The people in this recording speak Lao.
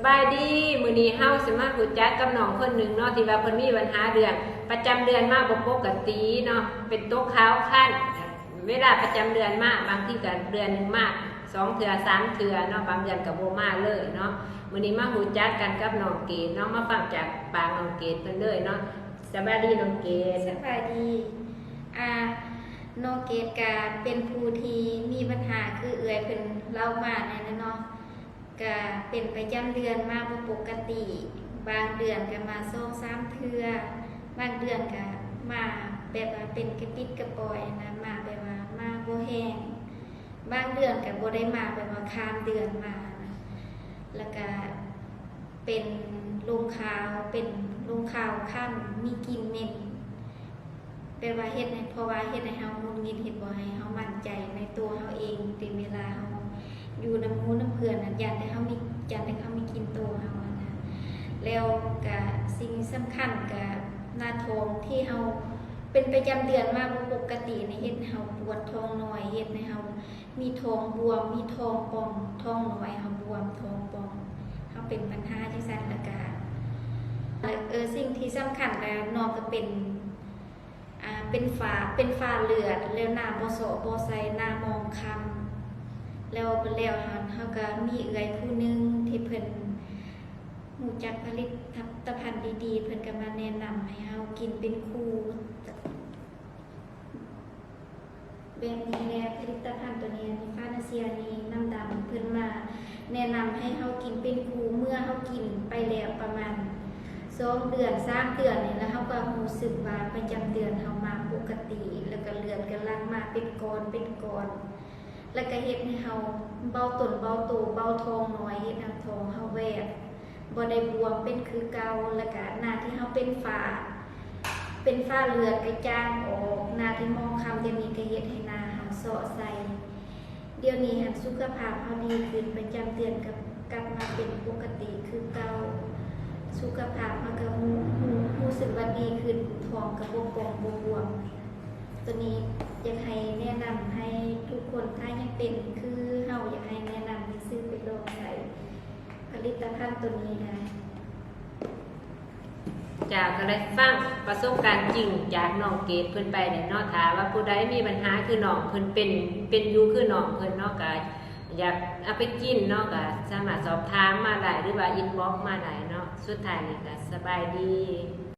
ສະບາຍດີ ມື້ນີ້ເຮົາຊິມາຮູ້ຈັກກັບນ້ອງຄົນໜຶ່ງເນາະ ທີ່ວ່າເພິ່ນມີບັນຫາເລື່ອງປະຈຳເດືອນມາບໍ່ປົກກະຕິເນາະ ເປັນຕົກຂາວຄັນ ເວລາປະຈຳເດືອນມາ ບາງທີກໍເດືອນໜຶ່ງມາສອງເທື່ອສາມເທື່ອເນາະ ບາງເດືອນກໍບໍ່ມາເລີຍເນາະ. ມື້ນີ້ມາຮູ້ຈັກກັນກັບນ້ອງເກດເນາະ ມາຟັງຈາກປາກນ້ອງເກດເພິ່ນເລີຍເນາະ. ສະບາຍດີນ້ອງເກດ. ສະບາຍດີ. ອາ ນ້ອງເກດກະເປັນຜູ້ທີ່ມີບັນຫາຄືເອື້ອຍເພິ່ນເລົ່າມານັ້ນແຫຼະເນາະ ກະເປັນປະຈຳເດືອນມາບໍ່ປົກກະຕິ ບາງເດືອນກະມາສອງສາມເທື່ອ ບາງເດືອນກະມາແບບວ່າເປັນກະປິດກະປອຍນະ ມາແບບວ່າມາບໍ່ແຮງ ບາງເດືອນກະບໍ່ໄດ້ມາ ແບບວ່າຂ້າມເດືອນມານະ ລະກະ ເປັນລົງຂາວ ເປັນລົງຂາວຄັນ ມີກິ່ນເໝັນ ແບບວ່າເຮັດໃຫ້ ເພາະວ່າເຮັດໃຫ້ເຮົາຫງຸດຫງິດ ເຮັດບໍ່ໃຫ້ເຮົາໝັ້ນໃຈໃນໂຕເຮົາເອງ ເປັນເວລາເຮົາຢູ່ນຳໝູ່ນຳເພື່ອນນະ ຢ້ານແຕ່ເຮົາມີ ຢ້ານແຕ່ເຮົາມີກິ່ນໂຕເຮົາຫັ້ນນະ. ແລ້ວກະສິ່ງສຳຄັນກະໜ້າທ້ອງທີ່ເຮົາເປັນປະຈຳເດືອນມາບໍ່ປົກກະຕິນີ້ ເຮັດໃຫ້ເຮົາປວດທ້ອງນ້ອຍ ເຮັດໃຫ້ເຮົາ ມີທ້ອງບວມ ມີທ້ອງປ່ອງ ທ້ອງນ້ອຍເຮົາບວມ ທ້ອງປ່ອງ ເຮົາເປັນບັນຫາຈັ່ງຊັ້ນ ລະກະ ເອີ ສິ່ງທີ່ສຳຄັນກະນ້ອງກະເປັນ ອາ ເປັນຝ້າ ເປັນຝ້າເລືອດ ແລ້ວໜ້າບໍ່ເຊາະບໍ່ໃສ ໜ້າໝອງຄຳ ແລ້ວ ແລ້ວເຮົາ ເຮົາກະມີເອື້ອຍຜູ້ໜຶ່ງທີ່ເພິ່ນຮູ້ຈັກຜະລິດຕະພັນດີໆ ເພິ່ນກະມາແນະນຳໃຫ້ເຮົາກິນເປັນຄູ່ ແບບນີ້ແຫຼະ ຜະລິດຕະພັນໂຕນີ້ ອັນນີ້ ຟານາເຊຍນີ້ ນ້ຳດຳ ເພິ່ນມາແນະນຳໃຫ້ເຮົາກິນເປັນຄູ່ ເມື່ອເຮົາກິນໄປແລ້ວປະມານສອງເດືອນ ສາມເດືອນນີ້ ລະເຮົາກໍຮູ້ສຶກວ່າປະຈຳເດືອນເຮົາມາປົກກະຕິ ລະກະເລືອດກະຫຼັ່ງມາເປັນກ້ອນ ເປັນກ້ອນ ລະກະເຮັດໃຫ້ເຮົາເບົາຕົນເບົາໂຕ ເບົາທ້ອງນ້ອຍ ເຮັດໃຫ້ທ້ອງເຮົາແວບ ບໍ່ໄດ້ບວມເປັນຄືເກົ່າ ລະກະໜ້າທີ່ເຮົາເປັນຝ້າ ເປັນຝ້າເລືອດກະຈາງອອກ ໜ້າທີ່ໝອງຄຳດຽວນີ້ກະເຮັດໃຫ້ໜ້າເຮົາເຊາະໃສ ດຽວນີ້ຫັ້ນສຸຂະພາບເຮົາດີຂຶ້ນ ປະຈຳເດືອນກັບ ກັບມາເປັນປົກກະຕິຄືເກົ່າ ສຸຂະພາບເຮົາກະຮູ້ ຮູ້ ຮູ້ສຶກວ່າດີຂຶ້ນ ທ້ອງກະບໍ່ປ່ອງບໍ່ບວມ. ໂຕນີ້ຢາກໃຫ້ແນະນຳໃຫ້ທຸກຄົນ ຖ້າຍັງເປັນຄືເຮົາ ຢາກໃຫ້ແນະນຳໃຫ້ຊື້ໄປລອງໃຊ້ ຜະລິດຕະພັນໂຕນີ້ໄດ້. ເຈົ້າ ກໍໄດ້ຟັງປະສົບການຈິງຈາກນ້ອງເກດເພິ່ນໄປແລ້ວເນາະ ຖ້າວ່າຜູ້ໃດມີບັນຫາຄືນ້ອງເພິ່ນເປັນ ເປັນຢູ່ຄືນ້ອງເພິ່ນເນາະ ກໍຢາກເອົາໄປກິນເນາະ ກໍສາມາດສອບຖາມມາໄດ້ ຫຼືວ່າອິນບັອກມາໄດ້ເນາະ. ສຸດທ້າຍນີ້ກໍສະບາຍດີ.